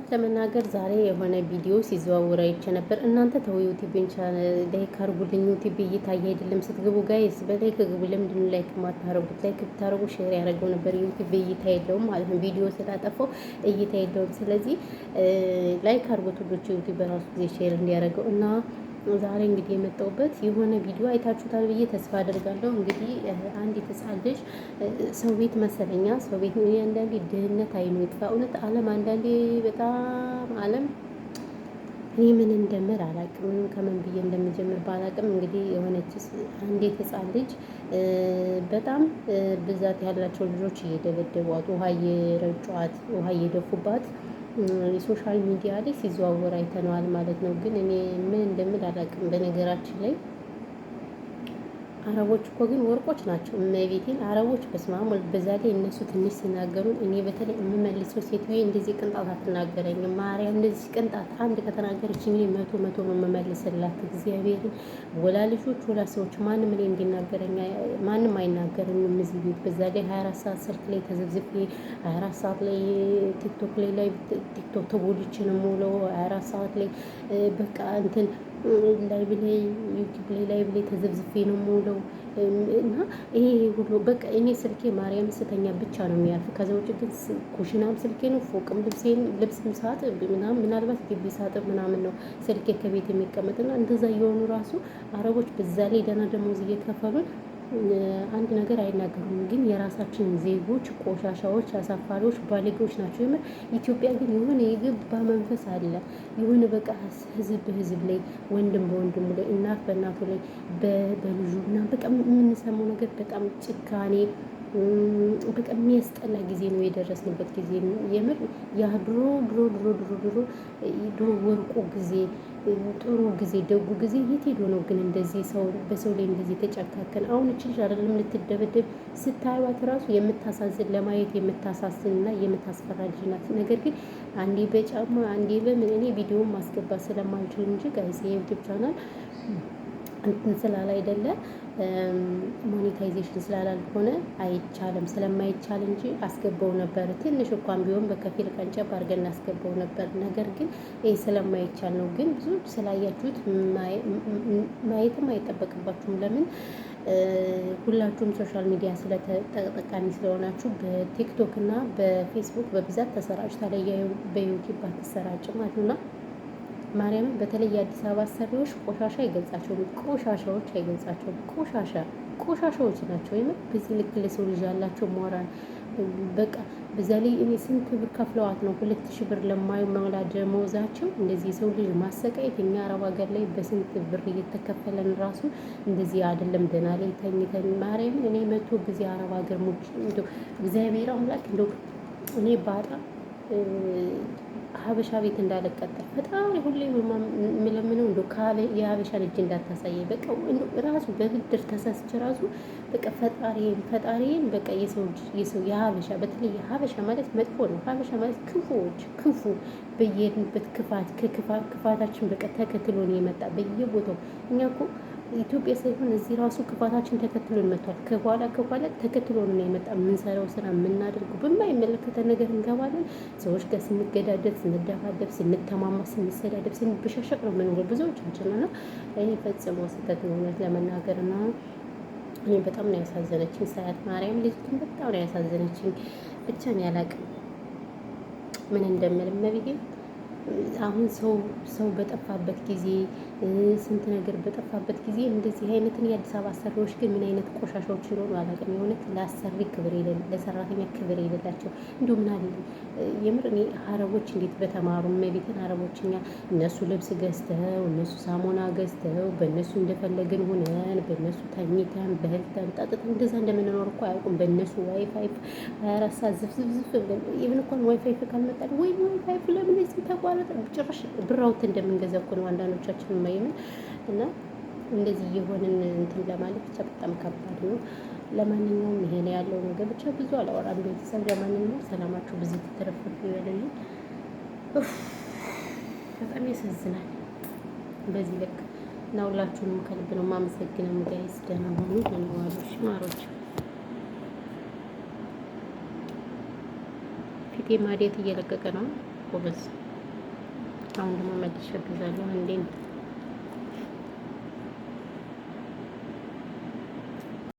እውነት ለመናገር ዛሬ የሆነ ቪዲዮ ሲዘዋወር አይቼ ነበር። እናንተ ተው ዩቲዩብን like አድርጉልኝ። ዩቲዩብ እየታየ አይደለም። ስትገቡ guys በ like ግቡ። ለምንድን ነው like የማታረጉት? Like ብታረጉ share ያደረገው ነበር። ዩቲዩብ እይታ የለውም ማለት ነው። ቪዲዮ ስላጠፋው እይታ የለውም። ስለዚህ like አድርጉት ውዶች፣ ዩቲዩብ በራሱ ጊዜ share እንዲያደርገው። እና ዛሬ እንግዲህ የመጣሁበት የሆነ ቪዲዮ አይታችሁታል ብዬ ተስፋ አደርጋለሁ። እንግዲህ አንዲት ሕፃን ልጅ ሰው ቤት መሰለኛ ሰው ቤት፣ አንዳንዴ ድህነት አይኑ ይጥፋ። እውነት ዓለም አንዳንዴ በጣም ዓለም እኔ ምን እንደምር አላቅም። ምንም ከምን ብዬ እንደምጀምር ባላቅም እንግዲህ የሆነች አንዲት ሕፃን ልጅ በጣም ብዛት ያላቸው ልጆች እየደበደቧት፣ ውሃ እየረጯት፣ ውሃ እየደፉባት የ social media ላይ ሲዘዋወር አይተነዋል ማለት ነው። ግን እኔ ምን እንደምል አላውቅም። በነገራችን ላይ አረቦች እኮ ግን ወርቆች ናቸው። እመቤቴን አረቦች በስመ አብ ወልድ። በዛ ላይ እነሱ ትንሽ ሲናገሩን እኔ በተለይ የምመልሰው ሴትዮ እንደዚህ ቅንጣት አትናገረኝም። ማርያም እንደዚህ ቅንጣት አንድ ከተናገረች እኔ መቶ መቶ ነው የምመልስላት። እግዚአብሔርን ወላ ልጆች ወላ ሰዎች ማንም እኔ እንዲናገረኝ ማንም አይናገረኝም እዚህ ቤት። በዛ ላይ 24 ሰዓት ስልክ ላይ ተዘብዝፌ፣ 24 ሰዓት ላይ ቲክቶክ ላይ ቲክቶክ ተጎልቼ ነው የምውለው። 24 ሰዓት ላይ በቃ እንትን live ላይ ዩቲዩብ ላይ live ላይ ተዘብዝፌ ነው የምውለው። እና ይሄ ሁሉ በቃ እኔ ስልኬ ማርያም ስተኛ ብቻ ነው የሚያርፍ። ከዛ ውጭ ግን ኩሽናም ስልኬ ነው፣ ፎቅም ልብሴን ልብስም ሳጥብ ምናምን ምናልባት ግቢ ሳጥብ ምናምን ነው ስልኬ ከቤት የሚቀመጥና እንደዛ እየሆኑ ራሱ አረቦች በዛ ላይ ደህና ደሞዝ እየከፈሉን አንድ ነገር አይናገሩም። ግን የራሳችን ዜጎች ቆሻሻዎች፣ አሳፋሪዎች፣ ባለጌዎች ናቸው። የምር ኢትዮጵያ ግን የሆነ የገባ መንፈስ አለ። የሆነ በቃ ህዝብ በህዝብ ላይ፣ ወንድም በወንድሙ ላይ፣ እናት በእናቱ ላይ፣ በልጁ ምናምን በቃ የምንሰማው ነገር በጣም ጭካኔ፣ በቃ የሚያስጠላ ጊዜ ነው የደረስንበት ጊዜ። የምር ያ ድሮ ድሮ ድሮ ድሮ ድሮ ድሮ ወርቁ ጊዜ፣ ጥሩ ጊዜ፣ ደጉ ጊዜ የት ሄዶ ነው ግን እንደዚህ ሰው በሰው ላይ እንደዚህ ተጨካከን? አሁን እቺ ልጅ አይደለም ልትደበደብ፣ ስታዩት ራሱ የምታሳዝን፣ ለማየት የምታሳዝን እና የምታስፈራ ልጅ ናት። ነገር ግን አንዴ በጫማ አንዴ በምን እኔ ቪዲዮውን ማስገባት ስለማልችል እንጂ guys የዩቲዩብ ቻናል እንትን ስላል አይደለ monetization ስላላልሆነ አይቻልም፣ ስለማይቻል እንጂ አስገባው ነበር። ትንሽ እንኳን ቢሆን በከፊል ቀንጨብ አድርገን እናስገባው ነበር። ነገር ግን ይህ ስለማይቻል ነው። ግን ብዙ ስላያችሁት ማየትም አይጠበቅባችሁም። ለምን ሁላችሁም social media ስለተጠቃሚ ስለሆናችሁ በቲክቶክ እና በፌስቡክ በብዛት ተሰራጭታ ላይ በዩቲዩብ አትሰራጭም ማለት ነው። ማርያምን በተለይ የአዲስ አበባ አሰሪዎች ቆሻሻ አይገልጻቸውም። ቆሻሻዎች አይገልጻቸውም። ቆሻሻ ቆሻሻዎች ናቸው። የምር በዚህ ልክ ለሰው ልጅ ያላቸው ሞራል በቃ በዛ ላይ እኔ ስንት ብር ከፍለዋት ነው 2000 ብር ለማይሞላ ደመወዛቸው እንደዚህ የሰው ልጅ ማሰቃየት። እኛ አረብ ሀገር ላይ በስንት ብር እየተከፈለን ራሱ እንደዚህ አይደለም። ደህና ላይ ተኝተን ማርያምን እኔ 100 ጊዜ አረብ ሀገር ሙጭ እንደው እግዚአብሔር አምላክ እንደው እኔ ባጣ ሀበሻ ቤት እንዳልቀጠር ፈጣሪ ሁሌ የምለምነው እንደው የሀበሻ ልጅ እንዳታሳየኝ። በቃ ራሱ በብድር ተሳስቼ ራሱ በቃ ፈጣሪን ፈጣሪን በቃ የሰው የሰው የሀበሻ በተለይ የሀበሻ ማለት መጥፎ ነው። ሀበሻ ማለት ክፉዎች፣ ክፉ በየሄድንበት ክፋት ክፋታችን በቃ ተከትሎን የመጣ በየቦታው። እኛ እኮ ኢትዮጵያ ሳይሆን እዚህ ራሱ ክፋታችን ተከትሎን መጥቷል። ከኋላ ከኋላ ተከትሎን ነው የመጣ። የምንሰራው ስራ የምናደርገው በማይመለከተን ነገር እንገባለን። ሰዎች ጋር ስንገዳደል፣ ስንደፋደፍ፣ ስንተማማ፣ ስንሰዳደብ፣ ስንበሻሸቅ ነው የምንውለው ብዙዎቻችን እና ይህ ፈጽሞ ስህተት ነው እውነት ለመናገር። እና እኔ በጣም ነው ያሳዘነችኝ ሳያት፣ ማርያም ልጅቱን በጣም ነው ያሳዘነችኝ። ብቻ ነው ያላቅም ምን እንደምል እመቤቴ። አሁን ሰው ሰው በጠፋበት ጊዜ፣ ስንት ነገር በጠፋበት ጊዜ እንደዚህ አይነትን የአዲስ አበባ አሰሪዎች ግን ምን አይነት ቆሻሻዎች እንደሆኑ አላውቅም። የእውነት ለአሰሪ ክብር የሌለ፣ ለሰራተኛ ክብር የሌላቸው እንዲሁ ምን አለ የምር እኔ አረቦች እንዴት በተማሩ እመቤቴን። አረቦች እኛ እነሱ ልብስ ገዝተው፣ እነሱ ሳሙና ገዝተው፣ በእነሱ እንደፈለግን ሆነን፣ በእነሱ ተኝተን፣ በልተን፣ ጠጥተን እንደዛ እንደምንኖር እኮ አያውቁም። በእነሱ ዋይፋይ 24 ሰዓት ዝፍዝፍዝፍ ብለን even እንኳን ዋይፋይ ካልመጣን ወይ ዋይፋይ ለምን እዚህ ተቋረጠ ጭራሽ ብር አውጥተን እንደምንገዛ እኮ ነው አንዳንዶቻችን የማይምን። እና እንደዚህ እየሆንን እንትን ለማለት ብቻ በጣም ከባድ ነው። ለማንኛውም ይሄ ነው ያለው ነገር። ብቻ ብዙ አላወራም ቤተሰብ። ለማንኛውም ሰላማችሁ ብዙ ትትረፍርፍ ይበልልኝ። በጣም ያሳዝናል በዚህ ልክ እና ሁላችሁንም ከልብ ነው የማመሰግነው guys። ደህና ሁኑ፣ ደህና ዋሉ ማሮች። ፊቴ ማዲያት እየለቀቀ ነው ጎበዝ። አሁን ደግሞ መልሼ እገዛለሁ። አንዴ